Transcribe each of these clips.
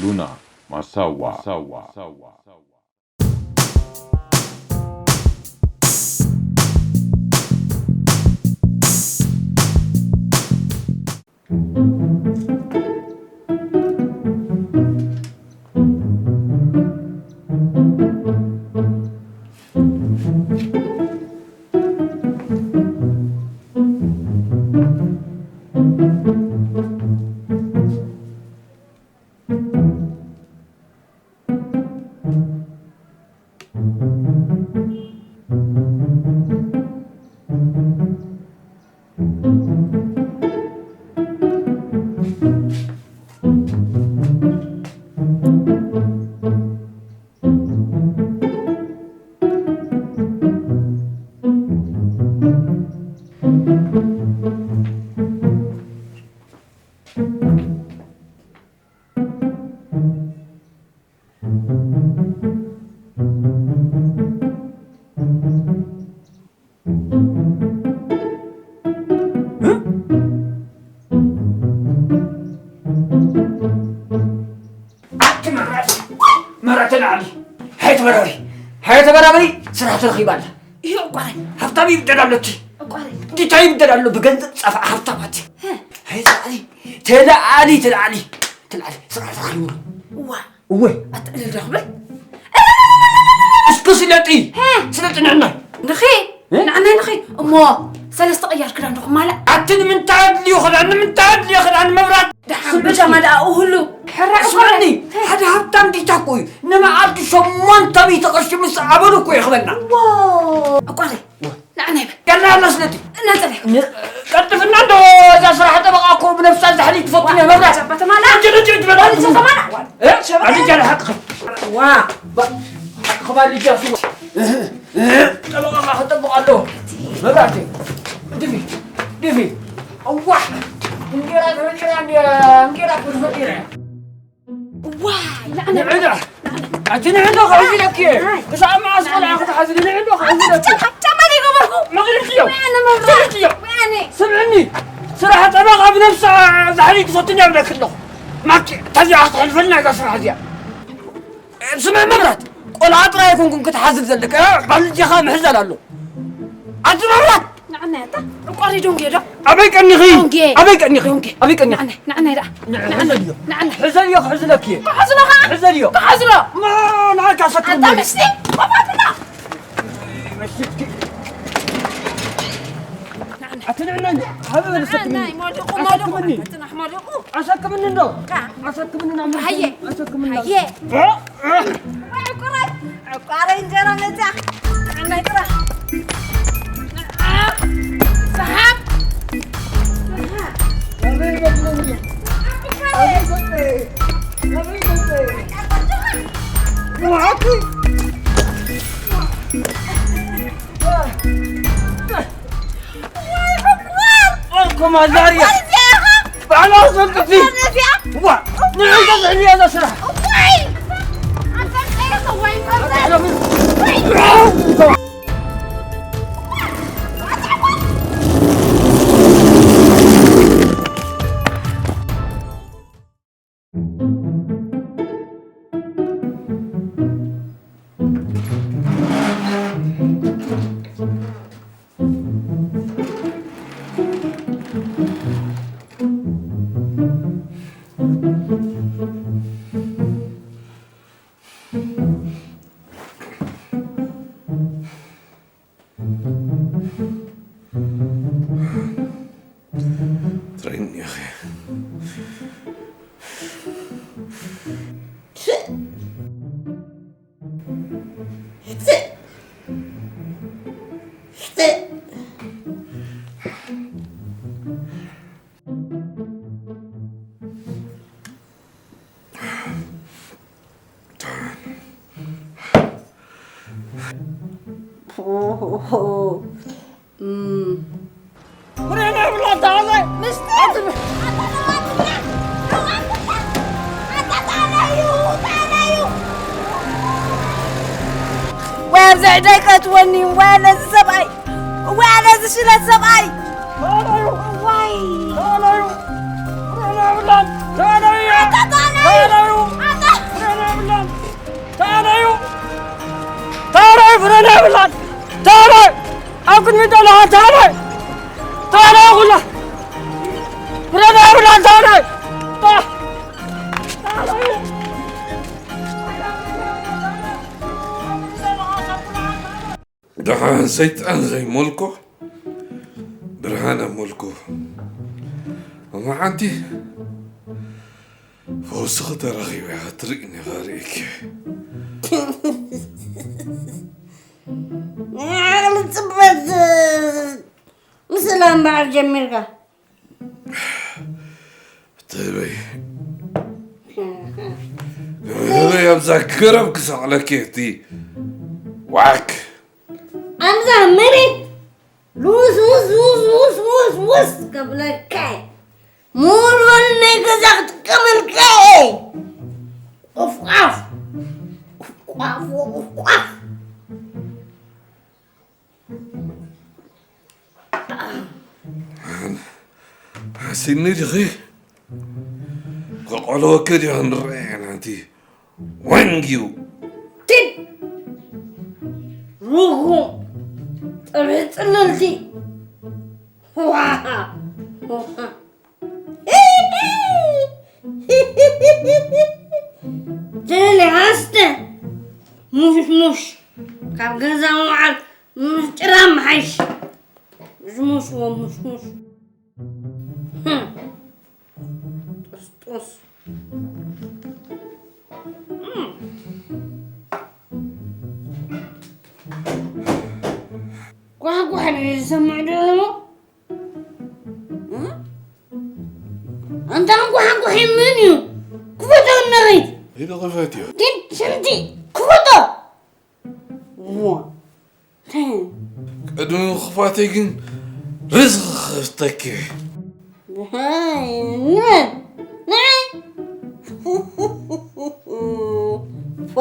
ሉና ማሳዋ። ኣቲ መብራእቲ፣ መብራእቲ ንዓሊ። ሃየ ተበራበሪ፣ ሃየ ተበራበሪ፣ ስራሕ ተረኺባ ኣላ። ይሄ ዕቋረይ። ሃብታም ይብደል ኣሎ እቲ። ዕቋረይ። እንዲታይ ይብደል ኣሎ፣ ብገንዘብ ጸፋ ሃብታማት። ሀ። ሃየ ተለዓሊ፣ ተለዓሊ፣ ተለዓሊ፣ ተለዓሊ፣ ስራሕ ተረኺቡ። ዋ። እወ። ኣትዕልል ዶ ክብል? እስኪ ስለጢ። ሀ። ስለጢ ንዕናይ። ንኺ? እ? ንዕናይ ንኺ? እሞ ሰለስተ ቅያር ክዳን ዶ ክማልእ? ኣቲ ንምንታይ ኣድልዩ ክዳን? ንምንታይ ኣድልዩ ክዳን መብራት? ደሓን ስምዒት። ብጃማ ደኣ እሁሉ። ሕራይ ስምዕኒ፣ ዕቋረይ። ሀ። ሓደ ሃብታም ዲታ እኮ እዩ። ንመዓልቲ ሸሞንተ ሚእቲ ቅርሺ ምስ ኣበሉ እኮ ይኽበና። ዋው። ዕቋረይ። ንዓና ይበል። ያላ፣ ያላ፣ ስለቲ። እናጸለይ። ን-፣ ቀልጥፍና እንዶ እዛ ስራሕ ጠበቃ እኮ ብነፍሳ ዛሕሊ ትፈትን እያ፣ መብራት። ሸበተ ማና። እጅ፣ እጅ፣ እጅ፣ በላ። ወዲ ሸበተ ማና። እ? ሸበተ። ኣድጃ ለሓቅኸ። ዋ። ባ-፣ ሓቅኸ ባል እጃ ስዋ። ጠበቃ ከጠብቕ ኣለዎ። መብራት። ድፊ፣ ድፊ። እዋ። እንጌራ ተፈጢራ፣ እንጌራ፣ እንጌራ ተፈጢራ። ዋይ፣ ንዕና። ንዕና። ኣቲ ንዕና ከሕዝለኪ እየ። ኣይ። ክሳብ መዓስ ቆልዓ ክትሓዝሊ ንዕና ከሕዝለኪ እየ። ጫማ ዘይገበርኩ። መግለጺ እዮ። ወያነ መብራት። መግለጺ እዮ። ወያነ። ስምዕኒ። ስራሕ ጠበቃ ብነብሳ ዛሕሊ ትፈትን እያ ብለኪ ኣለኹ። ማኪ፣ ታዚኣ ክትሕልፈልና እዛ ስራሕ እዚኣ። ስምዕ መብራት። ቆልዓ ጥራይ ኣይኮንኩን ክትሓዝል ዘለካ። ባልጃኻ ምሕዛል ኣሎ። ኣቲ መብራት። ንዓና ያታ ዕቋሪ ዶንጌ ዶ? ኣበይ ቀኒኺ? ዶንጌ። ኣበይ ቀኒኺ? ዶንጌ። ኣበይ ቀኒኺ? ንዓና፣ ንዓና ደኣ። ንዕ-፣ ንዓና፣ ሕዘልዮ። ንዓና። ሕዘልዮ፣ ክሕዝለኪ። ክሕዝሎ ኸዓ? ሕዘልዮ። ክሕዝሎ። ማ፣ ንዓካ ሰክም። ኣታ ምስቲ፣ ቆፋትና። መሽትኪ። ንዓና። ኣቲ ንዕና፣ ሃበ ንዓና፣ ሰክምኒ። ሞሊቑ፣ ሞሊቑ። ኣሰክምኒ። ኣትና ሞሊቑ። ኣሰክምኒ እንዶ። ካ። ኣሰክምኒ ናብ ሃየ። ኣሰክምኒ። ሃየ። እ? ዕቋረይ፣ ዕቋረይ እንጀራ መጽያ። ጥዕናይ ጥራሕ። ሰሓብ። ኦርኮ ማዛርያ። ባዕላ ሰንጥፊ። ዋ፣ ንዕንተ ዝሕልያ እዛ ስራሕ። ትረኒ ኢኺ። ወይ ኣብዚ ዕዳይ ከእትወኒ፣ ወይ ነዚ ሰብኣይ፣ ወይ ነዚ ሽለት ሰብኣይ። ኣብ ቅድሚ ጠላዋ ታዕላይ! ታዕላይ ኩላ! ብረዳ ብረዳ ታዕላይ! ደሓን ሰይጣን ዘይመልኮ ብርሃን ኣመልኮ። እሞ ሓንቲ ፈውስኺ ተረኺበ ክትርኢ ኢኻ ርእየኪ። ዓቕሊ ጽበት ምስላ እምበኣር ጀሚርካ። ትህበይ ትህበይ ኣብዛ ገረብ ክሰቕለኪ እቲ ዋክ ኣብዛ መሬት ልውስ ውስ ውስ ውስ ውስ ውስ ከብለካ እየ። ሙሉን ናይ ገዛ ክጥቀመልካ እየ። ቁፍቋፍ ቁፍቋፍ ቁፍቋፍ ሓሲኒ ዲኺ? ከቆልወኪ ዲኻ ንረአ ናንቲ ወንጊው ቲድ ሩጉ ጥርሕጥልልቲ ዋሃ ትልሊ ሃስተ ሙሽሙሽ ካብ ገዛ ምውዓል ምሽ ጭራ ምሓይሽ። ምሽሙሽ ወምሽሙሽ። ጥስጡስ። ጓሕጓሕ ድዩ ዝሰምዕ ዘሎ? ኣንታ እንኳሓንኳሒ መን እዩ? ክፈቶ እነኺድ። ኢሉ ክፈት እዩ። ግን ሽንቲ ክፈቶ። ዋ። ቅድሚ ክፋተይ ግን ርዝኺ ክፍተኪ። ንመን? ንዓይ? ዋ።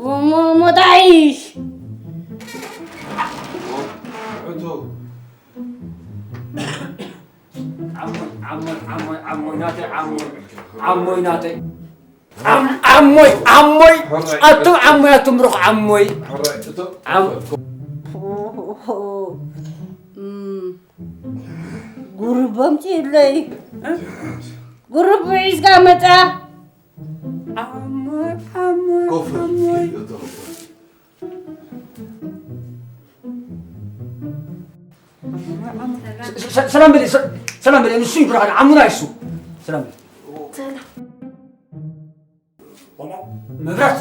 ሞ- ሞ- ሞጣይሽ። ዓሞይ ናተይ ዓሞይ ዓሞይ ናተይ ዓሞይ ዓሞይ ኣቱም ዓሞይ ኣቱም ሩኽ ዓሞይ ጉርብ ኣምፅእለይ ጉርብ ሒዝካ መፃ ዓሞይ ዓሞይ ዓሞይ ሰላም በሊ ሰላም በሊ ንሱ ይብራሃል ዓሙና ይሱ ሰላም በሊ መብራት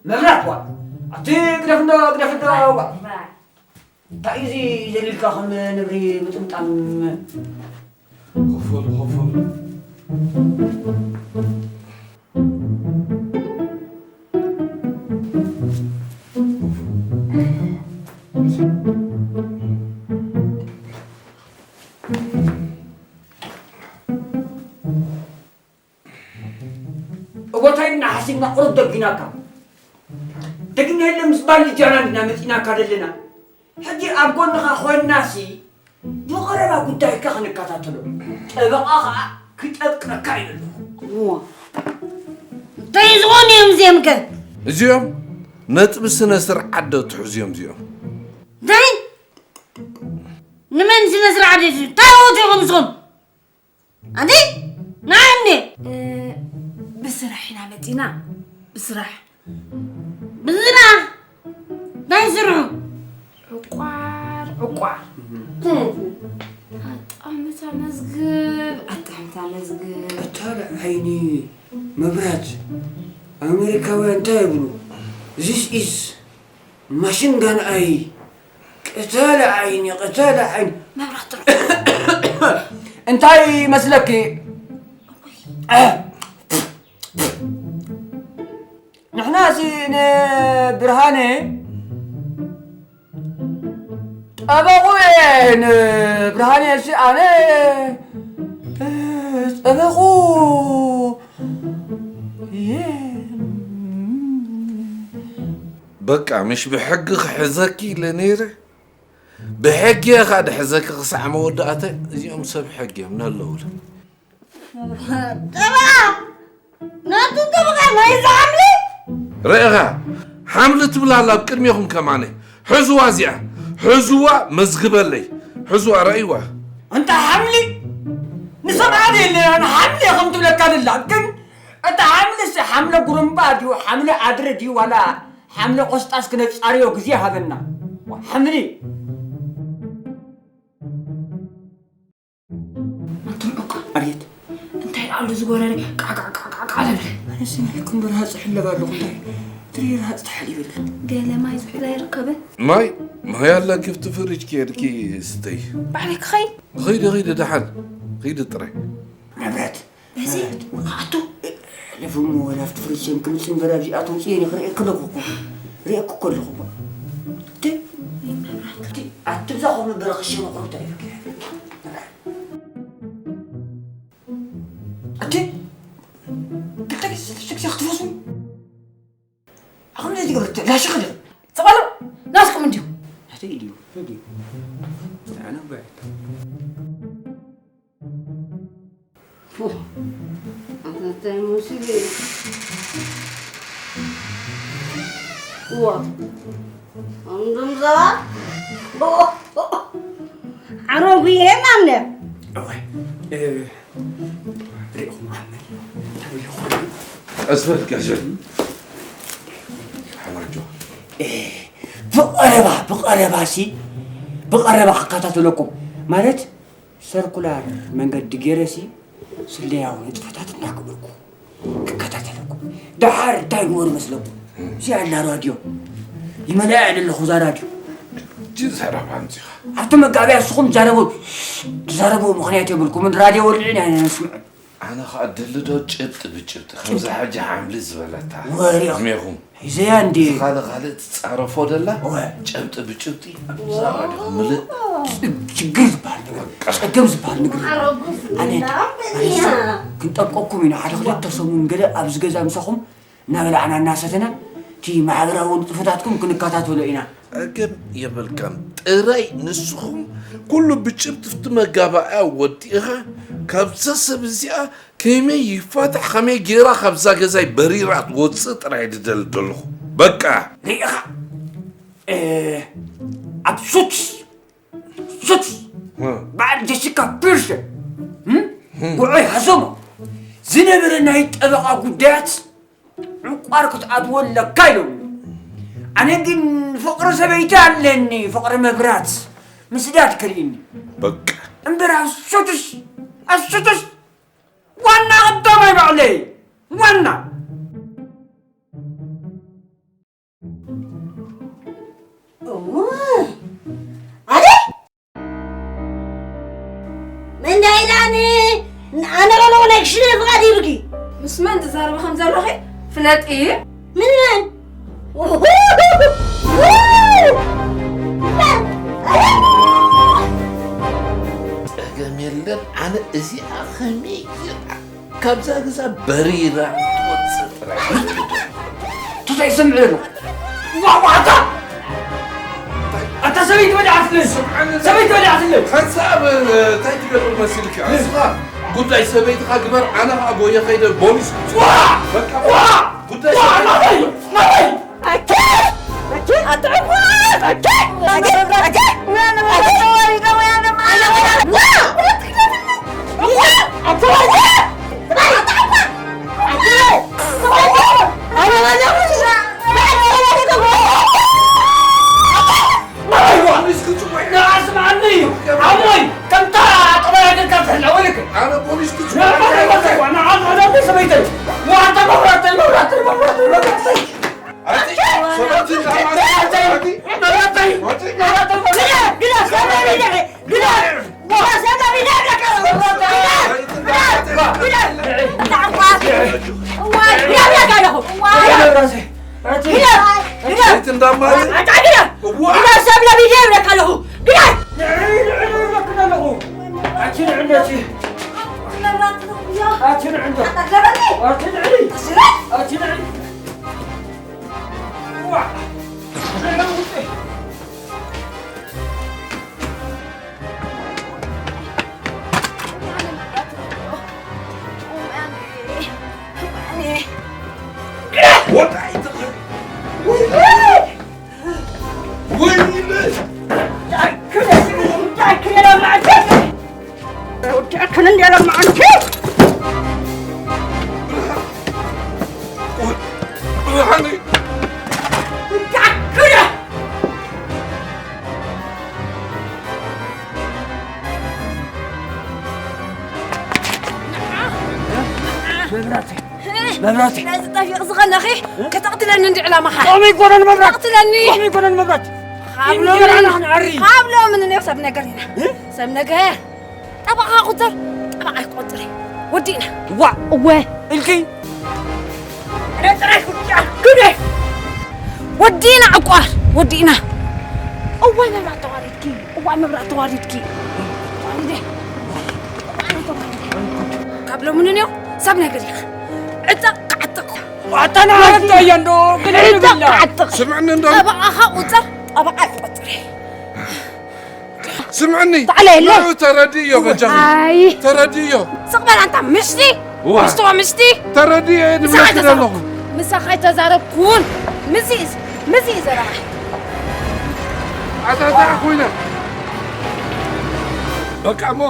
መብራት ዋ ኣቲ ግደፍ እንዶ ግደፍ እንዶ ዋ እንታይ እዚ ዘሊልካ ከም ነብሪ ምጥምጣም ክፈሉ ክፈሉ እወታይ እና ሓሲብና ቁሩብ ደጊናካ ደጊና የለ ምስ ባልጃና እንዲና መፂናካ ዘለና ሕጂ ኣብ ጎንኻ ኮይንናሲ ብቐረባ ጉዳይካ ክንከታተሎ ጠበቓ ከዓ ክጠብቀካ እዩ ኣለኹ እንታይ ዝኾኑ እዮም እዚኦም ከ እዚኦም ነጥቢ ስነ ስርዓት ዶ ትሕዝዮም እዚኦም እንታይ ንመን ስነ ስርዓት እዩ እንታይ ወት ኢኹም ንስኹም ኣንቲ ንዓኒ ብስራሕ ኢና መፂና ብስራሕ ብስራሕ እንታይ ስርሑ ዕቋር ዕቋር ኣጣምታ መዝግብ ኣጣምታ መዝግብ እታ ዓይኒ መብራት ኣሜሪካውያን እንታይ ይብሉ this is machine gun eye ቅተለ ዓይኒ ቅተለ ዓይኒ መብራት ጥሩ እንታይ መስለኪ ንሕና ሲ ንብርሃነ ጠበቑ እየ ንብርሃነ ሲ ኣነ ጠበቑ እየ በቃ ምሽ ብሕጊ ክሕዘኪ ኢለ ነይረ ብሕጊ እየ ከዓ ድሕዘኪ ክሳዕ መወዳእታ እዚኦም ሰብ ሕጊ እዮም ነለውለ ጠበቓ ናቱ ጠበቓ ናይዚ ሓምሊ ርኢኻ ሓምሊ ትብላ ኣላ ኣብ ቅድሜኹም ከማነ ሕዝዋ እዚኣ ሕዝዋ መዝግበለይ። ሕዝዋ ራእይዋ። ኣንታ ሓምሊ ንሰብኣት የለና ንሓምሊ ከም ትብለካ ደላ ግን እቲ ሓምሊ ሲ ሓምለ ጉርምባ ድዩ ሓምለ ኣድሪ ድዩ ዋላ ሓምለ ቆስጣስ ክነጻርዮ ግዜ ሃበና። ሓምሊ ኣንቱም ዕቋር ኣቤት እንታይ ደኣ ኣሎ ዝጎረረ ቃቃቃቃቃ ዝብል ኣነስ ናይ ክምበር ሃፅ ሕለብ ኣለኹ እንታይ ትሪ ሃፅ ተሓሊበሉ ገለ ማይ ዝሑል ኣይርከብን ማይ ማይ ኣላ ክፍቲ ፍሪጅ ከይድኪ ስተይ ባዕለይ ክኸይድ ኸይዲ ኸይዲ ደሓን ኸይዲ ጥራይ መብረት በዚ ኣቶ ለፍሞ ወላ ፍቲ ፍሪጅ ክምፅን በላ ብዚኣቶም ፅየን ክርኢ ክለኩ ሪእኩ ከለኹ ኣትብዛ ኮፍ መበለ ክሸነ ኮፍ እንታይ ኣቲ ክልተ ግዜ ሰለስተ ግዜ ክትፈሱ ኣኹም ነዚ ትገብር ላሽ ክደ ጽባሎ ናስኩም እንዲሁ ኣቲ ኢልዩ ኢልዩ ኣነ ባይ ኣንተ ሙሲቤ ዋ ኣንዱም ዘባ ዓረጉ የማምነ ሪኢኹም ዓመል ተብልኹም ቀስበት ቀስበት ሓማጆ ብቐረባ ብቐረባ ሲ ብቐረባ ክከታተለኩም ማለት ሰርኩላር መንገዲ ገይረሲ ስለያዊ ንጥፈታት እናገበርኩ ክከታተለኩም ደሓር እንታይ ግበሩ መስለኩም እዚኣ ኣላ ራድዮ ይመልኣ ኣለኹ እዛ ራድዮ እቲ ዘረባ ኣምፂኻ ኣብቲ መጋቢያ ንስኹም ትዛረቡ ትዛረቡ ምኽንያት የብልኩምን ራድዮ ወልዕን ኣነ ነስምዕን ኣነ ኸዓ ድልዶ ጭብጢ ብጭብጢ ከምዛ ሕጂ ሓምሊ ዝበለታ ወሪኦም ስሜኹም ሒዘያ እንዴ እስኻ ንኻልእ ትጻረፎ ደላ እወ። ጨብጢ ብጭብጢ ኣብዛ ራዲዮ ምልእ ችግር ዝበሃል ነገር ጸገም ዝበሃል ነገር ኣነ ኣነ ክንጠብቀኩም ኢና ሓደ ክልተ ሰሙን ገለ ኣብዚ ገዛ ምሳኹም እናበላዕና እናሰተና እቲ ማሕበራዊ ንጥፈታትኩም ክንከታተሎ ኢና ጸገም የብልካን ጥራይ ንስኹም ኩሉ ብጭብጢ ፍቲ መጋባእያ ወዲእኻ ካብዛ ሰብ እዚኣ ከመይ ይፋታሕ ከመይ ገይራ ካብዛ ገዛይ በሪራ ትወፅእ ጥራይ ድደሊ ዘለኹ በቃ ርኢኻ ኣብ ሱትስ ሱትስ በዓል ጀሲካ ፒርሰ ጉዑይ ሃሰሞ ዝነበረ ናይ ጠበቓ ጉዳያት ዕቋር ክትኣትዎ ኣለካ ኢሎም ኣነ ግን ፍቕሪ ሰበይቲ ኣለኒ ፍቕሪ መብራት ምስዳድ ከርእኒ በቃ እምበር ኣብ ሱትስ ኣብ ሱትስ ዋና ቀዳማይ ባዕለይ ዋና ኣደ መንዳ ኢላኒ ኣነ ከለኹ ናይ ክሽነ ፍቓድ ይብኪ ምስ መን ትዛረቢ ከም ዘለኺ ፍለጢ ምን መን ጸገም የለን ኣነ እዚኣ ከመይ ጌራ ካብዛ ገዛ በሪራ ትወፅእ ጥራይ እንታይ ይሰምዕ ዘሎ ዋዋታ ኣታ ሰበይቲ በዲዓትለይ ሰበይቲ በዲዓትለይ ሓንሳብ እንታይ ትገብር መሲልካ እስኻ ጉዳይ ሰበይትኻ ግበር ኣነ ኸዓ ጎየ ኸይደ ቦሊስ ዋ ዋ ጉዳይ ሰበይትኻ ግበር እንዴ ለማንኪ ብርሃኔ መብራቴ መብራቴ ነዚ ጠፊቕ ዝኸለኺ ከተቕትለኒ እንዲ ዕላማኻ ጦሚ ይኮነን መብራት ተቕትለኒ ጦሚ ይኮነን መብራት ካብሎም እንጀራና ክንዓሪ ካብሎም እንኔው ሰብ ነገር ኢና ሰብ ነገር ጠበቓ ቁፅር ጠበቓ ይቆፅር ወዲእና ዋ እወ ኢልኪ ግደ ወዲእና ዕቋር ወዲእና እዋይ መብራት ተዋሪድኪ እዋይ መብራት ተዋሪድኪ ካብ ሎሚ ንንዮ ሰብ ነገር ኢኻ ዕጠቕ ክዓጥቕ ኣተናሃርታ እያ እንዶ ግደ ዕጠቕ ክዓጥቕ ስምዕኒ እንዶ ጠበቓኻ ቁፅር ጠበቓ ይቆፅር ስምዕኒ ተዓለለ ንዑ ተረድእዮ በጃኺ ኣይ ተረድእዮ ስቕ በል ኣንታ ምሽቲ ዋ ምሽትዋ ምሽቲ ተረድእዮ እየ ምሳኻ ዝብለኪ ዘለኹ ኣይተዛረብኩ ምሳኻ ኣይተዛረብኩን ምዚ እዩ- ምዚ እዩ ዘረባይ ኣታታ ኮይነ በቃ እሞ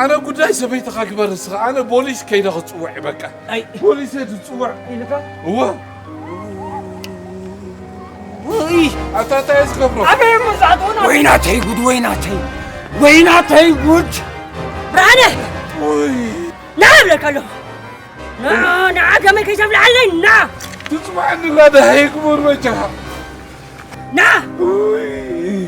ኣነ ጉዳይ ሰበይትኻ ግበር እስኻ ኣነ ቦሊስ ከይደ ክፅውዕ እየ በቃ ኣይ ቦሊስ እየ ዝፅውዕ ኢልካ እወ ውይ ኣታታ እየ ዝገብሮ ኣበይ መዛእትኡና ወይናተይ ጉድ ወይናተይ ወይናተይ ጉድ ብርሃነ ውይ ና እብለካ ኣለኹ ና ና ገመድ ከይተብልዓለይ ና ትፅውዐኒ ላ ደሃይ ግበር በጃኻ ና ውይ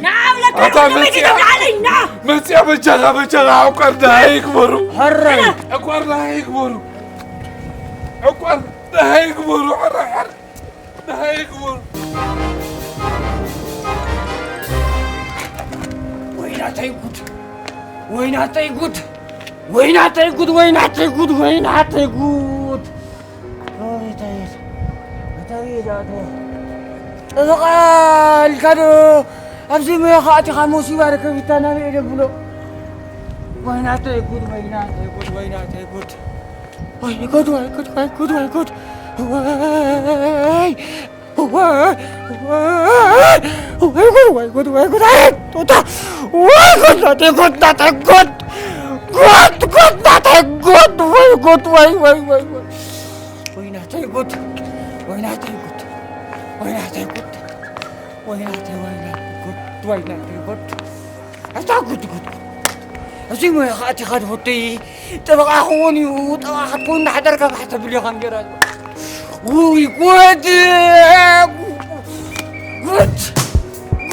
ና እብለካ ኣታ ኣለኹ ገመድ መፅያ ከይተብልዓለይ ና መፅያ በጃኻ በጃኻ ዕቋር ደሃይ ግበሩ ሀረይ ዕቋር ደሃይ ግበሩ ዕቋር ደሃይ ግበሩ ሕራይ ሕር ደሃይ ግበሩ ወይናተይ ጉድ ወይናተይ ጉድ ወይናተይ ጉድ ወይናተይ ጉድ ወይናተይ ጉድ ጠበቓ ኢልካ ዶ ኣብዚ ሙያኻ ኣቲኻ መሲባ ርከቢታ ናበይ ደብሎ ወይናተይ ጉድ ወይናተይ ጉድ ወይናተይ ጉድ ወይ ጉድ ወይ ጉድ ወይ ጉድ ወይ ጉድ ወይ ወይ ጉድ ወይ ጉድ ወይ ጉድ ኣይ ጡታ ወይ ጉድ ናተይ ጉድ ናተይ ጉድ ጉድ ጉድ ናተይ ጉድ ወይ ጉድ ወይ ወይ ወይ ወይ ወይ ናተይ ጉድ ወይ ናተይ ጉድ ወይ ናተይ ጉድ ወይ ናተይ ወይ ናተይ ጉድ ወይ ናተይ ጉድ ኣታ ጉድ ጉድ እዚ ሞያ ከዓ እቲኻ ድፈቱ ጠበቓ ክውን እዩ ጠበቓ ክትከውን እናሓደርካ ባሕ ተብል ኢኻ እንጀራ ውይ ጉድ ጉድ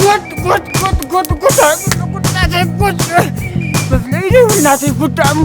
ጉድ ጉድ ጉድ ጉድ ጉድ ጉድ ናተይ ጉድ መፍለይ ደብል ናተይ ጉድ ደኣሞ